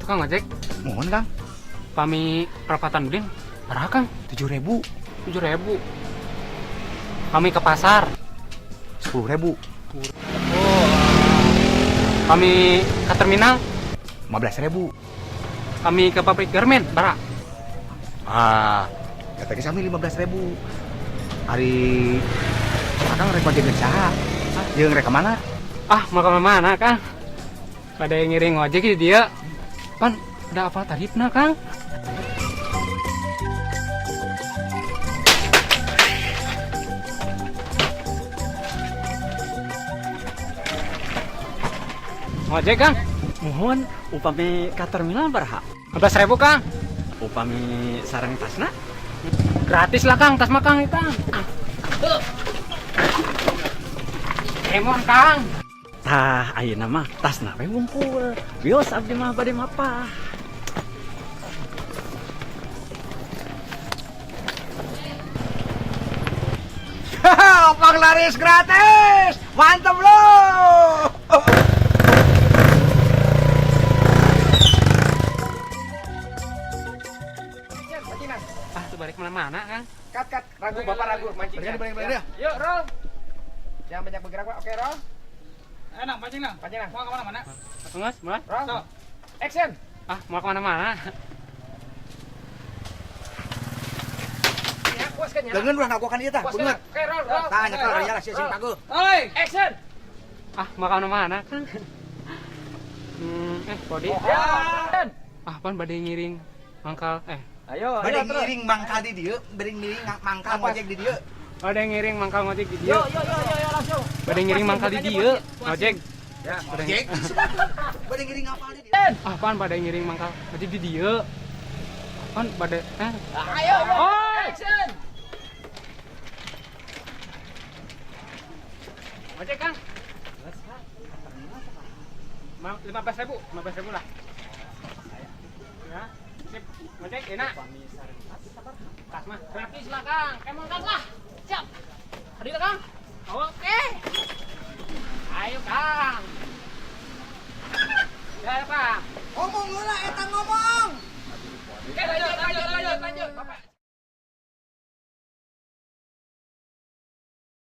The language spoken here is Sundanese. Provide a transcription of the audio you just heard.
Tukang ojek. Mohon, Kang. Pami perapatan Udin. Berapa, Kang? 7.000. 7.000. Kami ke pasar. 10.000. Oh. Kami ke terminal. 15.000. Kami ke pabrik garmen, bara. Ah, kata ke sami 15.000. Hari Akang rek ngojek saha? Jeung rek ka mana? Ah, mau ke mana, Kang? Pada yang ngiring ngojek dia. Pan, udah apa tarifna, Kang? Ngojek, Kang? Mohon upami ka terminal baraha? 15.000, Kang. Upami sareng tasna? Gratis lah, Kang. Tas mah, Kang, Kang. Emon, Kang. Tah ayeuna mah tasna we wungkul. Wios abdi mah bade mapah. Pang laris gratis. Mantap lo. Ah, tuh balik mana-mana, Kang. Cut, cut. Ragu, Bapak ragu. Mancing. Balik, balik, balik. Yuk, roll. Jangan banyak bergerak, Pak. Oke, roll. Enak, pancing nang. Pancing, Nang. Mau kemana-mana? Nges, mulai. Roll. Action. Ah, mau kemana-mana? Ya, puas kan ya? Leungeun ulah ngagokan ieu tah, Puas kan? beungeut. Oke, roll, roll. Tah nyekel kali lah sia sing pageuh. Oi, Action. Ah, mau kemana-mana, Kang? Bodi. Ya. Ah, pan bade ngiring mangkal. Ayo, Bade ngiring mangkal di dieu, bade ngiring mangkal ngojek di dieu. Bade ngiring mangkal ngojek di dieu. Yo, yo, yo, yo, langsung. Bade ngiring mangkal di dieu, ngojek. Ya. Ngojek. Bade ngiring ngapal di dieu. Ah, pan bade ngiring mangkal ngojek di dieu. Pan bade Ayo, yo. Oh! Action. Ngojek, Kang. 15.000, 15.000 lah. Ya, sip. Ngojek enak. Tas mah gratis lah, Kang. Emang tas lah. Siap. Hadir, Kang. Oke. Ayo, Kang. Ya, Pak.